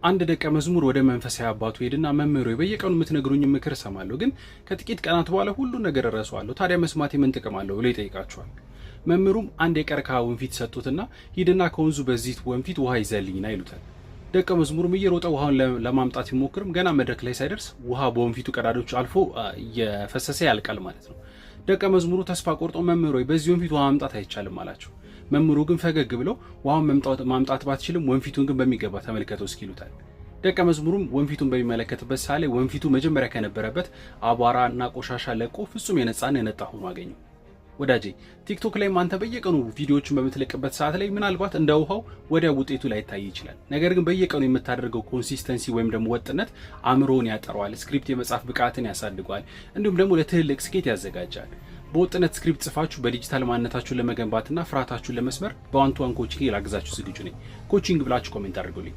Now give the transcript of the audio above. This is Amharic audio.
አንድ ደቀ መዝሙር ወደ መንፈሳዊ አባቱ ሄድና "መምህር ሆይ፣ በየቀኑ የምትነግሩኝ ምክር እሰማለሁ፣ ግን ከጥቂት ቀናት በኋላ ሁሉን ነገር እረሳዋለሁ። ታዲያ መስማቴ ምን ጥቅም አለው?" ብሎ ይጠይቃቸዋል። መምህሩም አንድ የቀርከሃ ወንፊት ሰጡትና "ሂድና ከወንዙ በዚህ ወንፊት ውሃ ይዘህልኝ ና" ይሉታል። ደቀ መዝሙሩም እየሮጠ ውሃውን ለማምጣት ቢሞክርም ገና መድረክ ላይ ሳይደርስ ውሃ በወንፊቱ ቀዳዶች አልፎ እየፈሰሰ ያልቃል ማለት ነው። ደቀ መዝሙሩ ተስፋ ቆርጦ "መምህር ሆይ፣ በዚህ ወንፊት ውሃ ማምጣት አይቻልም" አላቸው። መምህሩ ግን ፈገግ ብለው "ውሃውን ማምጣት ባትችልም ወንፊቱን ግን በሚገባ ተመልከተው እስኪ" ይሉታል። ደቀ መዝሙሩም ወንፊቱን በሚመለከትበት ሰዓት ላይ ወንፊቱ መጀመሪያ ከነበረበት አቧራ እና ቆሻሻ ለቆ ፍጹም የነጻና የነጣ ሆኖ አገኘው። ወዳጄ፣ ቲክቶክ ላይም አንተ በየቀኑ ቪዲዮዎችን በምትለቅበት ሰዓት ላይ ምናልባት እንደ ውሃው ወዲያ ውጤቱ ላይታይ ይችላል። ነገር ግን በየቀኑ የምታደርገው consistency ወይም ደግሞ ወጥነት አእምሮን ያጠረዋል፣ script የመጻፍ ብቃትን ያሳድገዋል፣ እንዲሁም ደግሞ ለትልልቅ ስኬት ያዘጋጃል። በወጥነት script ጽፋችሁ በዲጂታል ማንነታችሁን ለመገንባትና ፍርሃታችሁን ለመስበር በ one to one coaching ላግዛችሁ ዝግጁ ነኝ። Coaching ብላችሁ comment አድርጉልኝ።